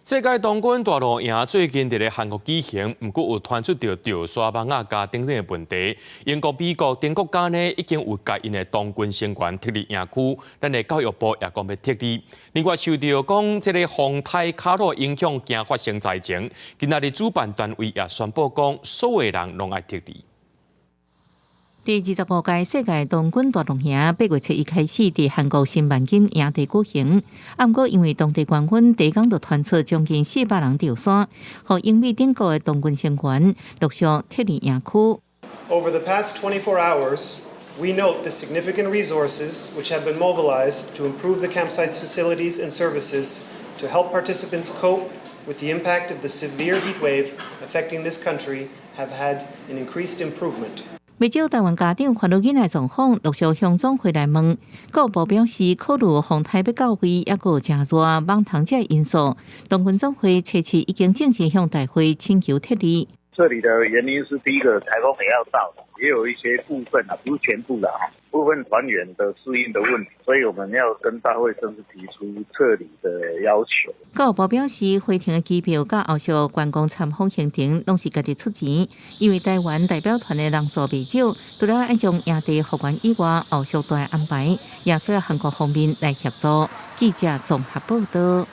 世界童軍大露營最近佇咧韓國舉行，毋過有傳出著著沙網仔膠等等的問題。英國、美國等國家呢已經有共𪜶的童軍成員撤離營區，咱的教育部也講欲撤離。另外受著講這个風颱卡努影響，驚發生災情，今仔日主辦單位也宣布講，所有人攏愛撤離。第二十五屆世界童軍大露營8月7日開始佇韓國新萬金營地舉行，毋過因為當地官方第一工就傳出將近400人著沙，予英美等國的童軍成員陸續撤離營區。 Over the past 24 hours, we note the significant resources which have been mobilized to improve the campsite's facilities and services to help participants cope with the impact of the severe heat wave affecting this country have had an increased improvement. 袂少台灣家長煩惱囡仔狀況，陸續向總會來問。教育部表示，考慮風颱欲到位，猶閣有誠熱、蠓蟲這因素，童軍總會初七已經正式向大會請求撤離。撤離的原因是第一個，颱風也要到，也有一些部分啊，不是全部啦，部分團員的適應的問題，所以我們要跟大會正式提出撤離的要求。教育部表示，回程的機票佮後續觀光參訪行程攏是家己出錢，因為台灣代表團的人數袂少，除了愛將營地復原以外，後續大安排也需要韓國方面來協助。記者綜合報道。